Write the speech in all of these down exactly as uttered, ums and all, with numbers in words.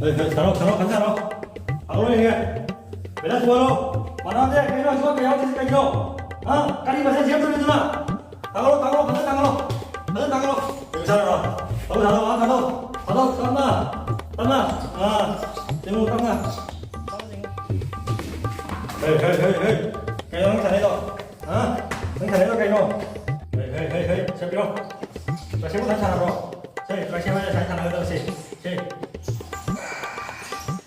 ꯍꯩ, ꯍꯩ, ꯁꯥꯔꯣ, ꯁꯥꯔꯣ, ꯐꯖꯅ ꯁꯥꯔꯣ꯫ ꯁꯥꯔꯣ, ꯌꯦꯡꯒꯦ꯫ ꯕꯦꯂꯦꯟꯁ ꯄꯨꯔꯣ꯫ ꯃꯅꯥꯗꯦ, ꯀꯩꯅꯣ, ꯑꯁꯤꯕꯣ ꯀꯩ ꯌꯥꯎꯗ꯭ꯔꯤꯁꯤ ꯀꯩꯒꯤꯅꯣ? ꯍꯥ? ꯀꯔꯤ ꯃꯁꯦꯟ ꯁꯦꯝꯗꯣꯏꯅꯣ ꯑꯗꯨꯅ? ꯊꯥꯡꯒꯠꯂꯣ, ꯊꯥꯡꯒꯠꯂꯣ, ꯐꯖꯅ ꯊꯥꯡꯒꯠꯂꯣ꯫ ꯐꯖꯅ ꯊꯥꯡꯒꯠꯂꯣ꯫ ꯊꯥꯡꯒꯠꯂꯣ, ꯊꯥꯡꯒꯠꯂꯣ꯫ ꯊꯥꯡꯒꯠꯂꯣ, ꯊꯥꯡꯒꯠꯂꯣ꯫ ꯊꯥꯡꯒꯠꯂꯣ, ꯇꯞꯅ, ꯇꯞꯅ꯫ ꯑꯥ, ꯆꯦꯡꯉꯨ, ꯇꯞꯅ꯫ ꯍꯩ, ꯍꯩ, ꯍꯩ, ꯍꯩ꯫ ꯀꯩꯅꯣ ꯅꯪ ꯁꯥꯟꯅꯩꯗꯣ? ꯍꯥ? ꯅꯪ ꯁꯥꯟꯅꯩꯗꯣ ꯀꯩꯅꯣ? ꯍꯩ, ꯍꯩ, ꯍꯩ, ꯍꯩ, ꯁꯦ ꯄꯤꯔꯣ꯫ ꯇ꯭ꯔꯥꯏꯁꯦꯞ ꯃꯁꯥꯏ ꯁꯥꯟꯅꯕ꯭ꯔꯣ? ꯁꯦ, ꯇ꯭ꯔꯥꯏꯁꯦꯞ ꯍꯥꯏꯁꯦ ꯁꯥꯏ ꯁꯥꯟꯅꯒꯗꯕ ꯁꯦ꯫ ꯁꯦ꯫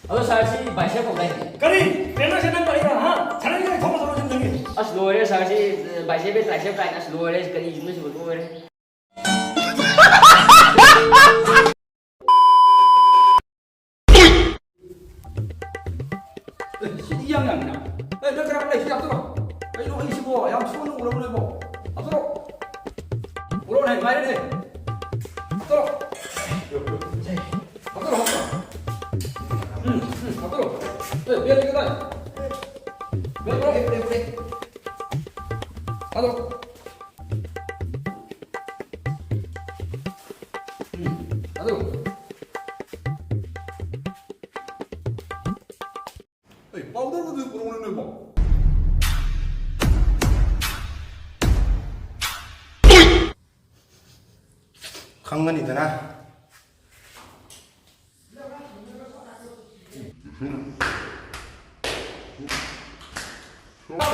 ꯑꯗꯣ ꯁꯥꯔ, ꯁꯤ ꯕꯥꯏꯁꯦꯞ ꯀꯧꯗꯥꯏꯅꯦ? ꯀꯔꯤ? ꯇ꯭ꯔꯦꯅꯔꯁꯦ ꯅꯪ ꯀꯔꯤꯔꯥ, ꯍꯥ? ꯁꯥꯟꯅꯔꯤꯉꯩ ꯊꯣꯛꯑ ꯊꯣꯛꯑ ꯁꯨꯝ ꯆꯪꯉꯤ꯫ ꯑꯁ, ꯂꯣꯏꯔꯦ ꯁꯥꯔ, ꯁꯤ ꯕꯥꯏꯁꯦꯞ ꯇ꯭ꯔꯥꯏꯁꯦꯞ ꯀꯥꯏꯅ, ꯑꯁ, ꯂꯣꯏꯔꯦ꯫ ꯀꯔꯤ ꯌꯨꯝꯗ ꯁꯤꯕꯨ ꯂꯣꯏꯔꯦ꯫ ꯑꯦ, ꯁꯤꯗꯤ ꯏꯌꯥꯡ ꯌꯥꯡꯉꯤꯅ꯫ ꯑꯦ, ꯅꯪ ꯀꯅꯥ ꯂꯩ? ꯁꯤꯗ ꯍꯥꯞꯆꯜꯂꯣ꯫ ꯀꯩꯅꯣ ꯑꯩꯁꯤꯕꯣ? ꯌꯥꯝ ꯁꯣꯟꯅ ꯎꯔꯕꯅꯦꯕꯣ꯫ ꯍꯥꯞꯆꯜꯂꯣ꯫ ꯎꯔꯛꯑꯣꯅꯦ, ꯉꯥꯏꯔꯦꯅꯦ꯫ ꯍꯥꯞꯆꯜꯂꯣ꯫ ꯍꯥꯞꯆꯜꯂꯣ, ꯍꯥꯞꯆꯜꯂꯣ꯫ ꯎꯝ, ꯎꯝ, ꯍꯥꯞꯆꯜꯂꯣ꯫ ꯑꯦ, ꯕꯦꯜꯗꯤ ꯀꯗꯥꯏ? ꯕꯦꯜ ꯄꯨꯔꯛꯑꯣ꯫ ꯍꯥꯞꯆꯜꯂꯣ꯫ ꯎꯝ, ꯑꯗꯨ꯫ ꯑꯩ powder ꯗꯨ ꯄꯨꯔꯛꯎꯅꯦ ꯅꯣꯏꯕꯣ꯫ ꯈꯪꯒꯅꯤꯗꯅ꯫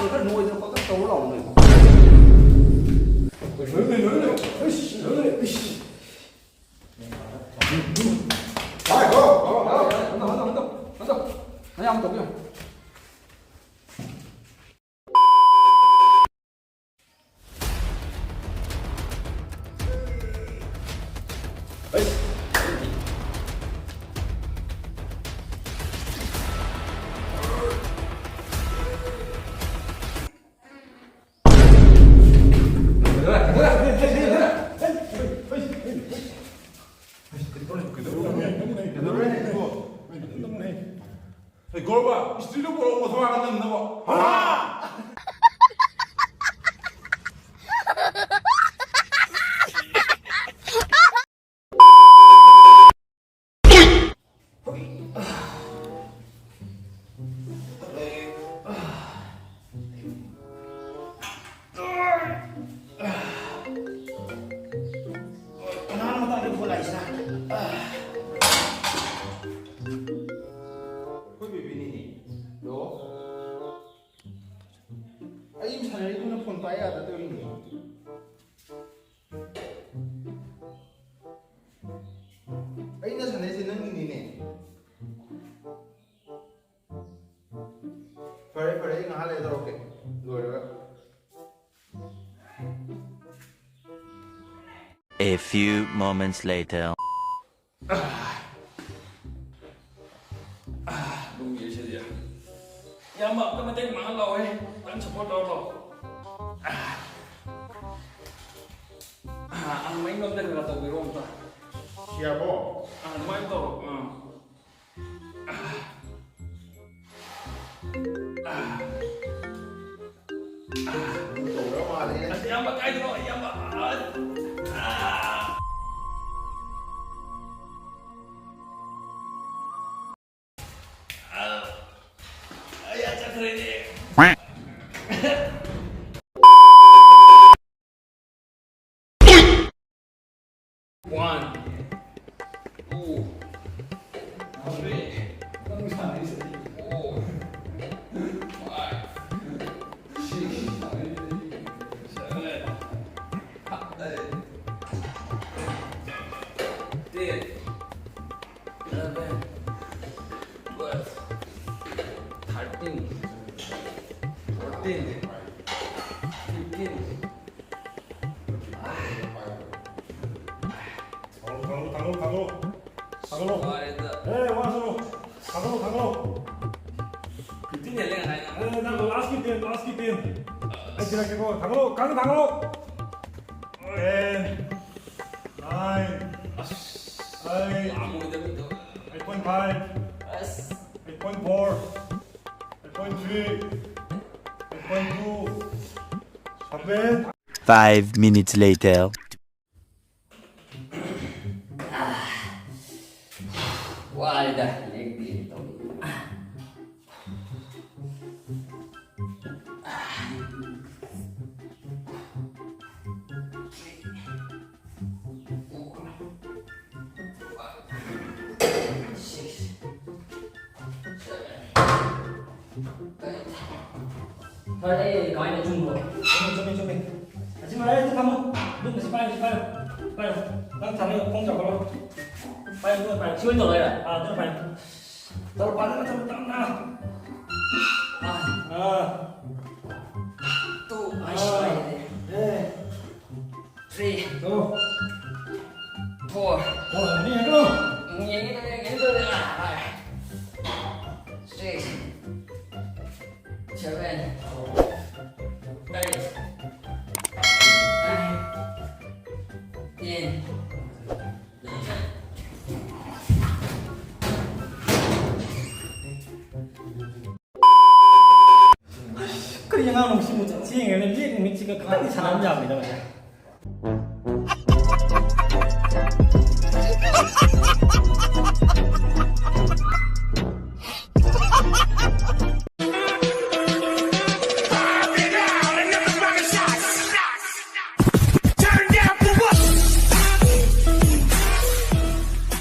ꯈꯔ ꯅꯣꯏꯗꯅ ꯈꯣꯠꯇꯅ ꯇꯧꯔ ꯂꯥꯎꯅꯦ꯫ ꯍꯟꯗꯣ, ꯍꯟꯗꯣ, ꯍꯟꯗꯣ, ꯍꯟꯗꯣ꯫ ꯅꯌꯥꯝ ꯇꯧꯕꯤꯌꯨ꯫ ꯍꯩ, ꯒꯣꯔꯕ, ꯏꯁꯇ꯭ꯔꯤꯗꯣ ꯄꯨꯔꯛꯑꯣ, ꯃꯊꯣꯡ ꯍꯥꯡꯉ ꯅꯝꯅꯕ꯫ ꯍꯥ? ꯀꯅꯥꯅꯣ ꯃꯇꯥꯡꯗ ꯐꯣꯟ ꯂꯥꯛꯏꯁꯤꯅ? ꯑꯩꯈꯣꯏ ꯕꯦꯕꯤꯅꯤꯅꯦ꯫ ꯍꯜꯂꯣ? ꯑꯩ ꯁꯥꯟꯅꯔꯤꯗꯨꯅ ꯐꯣꯟ ꯄꯥꯏ ꯌꯥꯗ ꯇꯧꯔꯤꯅꯦ꯫ ꯑꯩꯅ ꯁꯥꯟꯅꯩꯁꯦ ꯅꯪꯒꯤꯅꯤꯅꯦ꯫ ꯐꯔꯦ, ꯐꯔꯦ, ꯑꯩ ꯉꯥꯏꯍꯥꯛ ꯂꯩꯔ ꯇꯧꯔꯛꯀꯦ, ꯂꯣꯏꯔꯒ꯫ A few moments later. ꯅꯨꯡꯒꯤꯁꯤꯗꯤ꯫ ꯏꯌꯥꯝꯕ, ꯑꯝꯇ ꯃꯇꯦꯡ ꯄꯥꯡꯍꯟ ꯂꯥꯛꯑꯣꯍꯦ꯫ ꯈꯤꯇꯪ support ꯇꯧꯔ ꯂꯥꯛꯑꯣ꯫ ꯑꯥ, ꯑꯥ, ꯃꯩ ꯅꯣꯝꯗ ꯈꯔ ꯈꯔ ꯇꯧꯕꯤꯔꯣ ꯑꯝꯇ꯫ ꯁꯤ ꯌꯥꯔꯕꯣ? ꯑꯥ, ꯑꯗꯨꯃꯥꯏꯅ ꯇꯧꯔꯣ꯫ ꯑꯥ꯫ ꯇꯧꯔ ꯃꯥꯜꯂꯦ꯫ ꯑꯁ, ꯏꯌꯥꯝꯕ, ꯀꯥꯏꯗꯅꯣ, ꯏꯌꯥꯝꯕ? ꯑꯥ! ꯑꯥ! ꯑꯥ! ꯑꯩ ꯆꯠꯈ꯭ꯔꯦꯅꯦ꯫ ꯐꯤꯐꯇꯤꯟ꯫ ꯐꯤꯐꯇꯤꯟ꯫ ꯊꯥꯡꯒꯠꯂꯣ, ꯊꯥꯡꯒꯠꯂꯣ, ꯊꯥꯡꯒꯠꯂꯣ꯫ ꯊꯥꯡꯒꯠꯂꯣ꯫ ꯋꯥꯔꯦꯗ꯫ ꯑꯦ, ꯋꯥꯁꯅꯨ꯫ ꯊꯥꯡꯒꯠꯂꯣ, ꯊꯥꯡꯒꯠꯂꯣ꯫ ꯐꯤꯐꯇꯤꯟ ꯍꯦꯜꯂꯦ ꯉꯁꯥꯏꯅ꯫ ꯑꯦ, ꯅꯪ ꯂꯥꯁꯀꯤ ꯇꯦꯟ, ꯂꯥꯁꯀꯤ ꯇꯦꯟ꯫ ꯑꯩ ꯊꯤꯔꯛꯀꯦꯀꯣ꯫ ꯊꯥꯡꯒꯠꯂꯣ, ꯀꯥꯡ ꯊꯥꯡꯒꯠꯂꯣ꯫ ꯑꯦ, ꯅꯥꯏꯟ꯫ ꯑꯁ꯫ ꯑꯩꯠ꯫ ꯌꯥꯝꯃꯣꯏꯗꯕꯤꯗꯣ꯫ Eight point five. ꯑꯁ꯫ Eight point four. Eight point three. Eight point two. Seven. Five minutes later. ꯋꯥꯔꯦꯗ, ꯂꯦꯛꯇꯤ ꯇꯧꯅꯤ꯫ ꯐꯔꯦ, ꯑꯩ ꯀꯃꯥꯏꯅ ꯆꯨꯝꯕ꯭ꯔꯣ? ꯆꯨꯝꯃꯤ, ꯆꯨꯝꯃꯤ, ꯆꯨꯝꯃꯤ꯫ ꯑꯁꯤ ꯐꯔꯦ, ꯑꯗꯨ ꯊꯝꯃꯣ꯫ ꯑꯗꯨꯝ ꯑꯁꯤ ꯄꯥꯏꯌꯨ, ꯑꯁꯤ ꯄꯥꯏꯌꯨ꯫ ꯄꯥꯏꯌꯨ꯫ ꯅꯪ ꯊꯥꯅ ꯈꯣꯡ ꯆꯥꯎꯈꯠꯂꯣ꯫ ꯄꯥꯏꯌꯨ, ꯑꯗꯨꯅ ꯄꯥꯏꯌꯨ꯫ ꯁꯤ ꯑꯣꯏꯅ ꯇꯧꯔꯣ, ꯌꯥꯔꯦ꯫ ꯑꯥ, ꯑꯗꯨꯅ ꯄꯥꯏꯌꯨ꯫ ꯇꯧꯔꯣ, ꯄꯥꯏꯌꯨ, ꯇꯧꯔꯣ, ꯇꯞꯅ꯫ ꯑꯥ꯫ ꯑꯥ꯫ ꯇꯨ, ꯑꯥ꯫ ꯑꯩꯁ, ꯄꯥꯏꯔꯦ꯫ ꯑꯦ꯫ ꯊ꯭ꯔꯤ꯫ ꯇꯨ꯫ ꯐꯣꯔ꯫ ꯐꯣꯔ, ꯑꯅꯤ ꯍꯦꯟꯒꯠꯂꯣ꯫ ꯌꯦꯡꯒꯦ ꯇꯧꯔꯦ, ꯌꯦꯡꯒꯦ ꯇꯧꯔꯦ꯫ ꯑꯥ, ꯍꯣꯏ꯫ Six. Seven. Eight. Nine. Ten. ꯀꯔꯤ ꯑꯉꯥꯡꯅꯣ ꯁꯤꯕꯨ? ꯊꯦꯡꯉꯦꯅꯦ, ꯂꯦꯛ ꯅꯨꯃꯤꯠꯁꯤꯒ ꯈꯪꯗꯦ ꯁꯥꯟꯅꯕ ꯌꯥꯕꯅꯤꯗ ꯃꯁꯦ꯫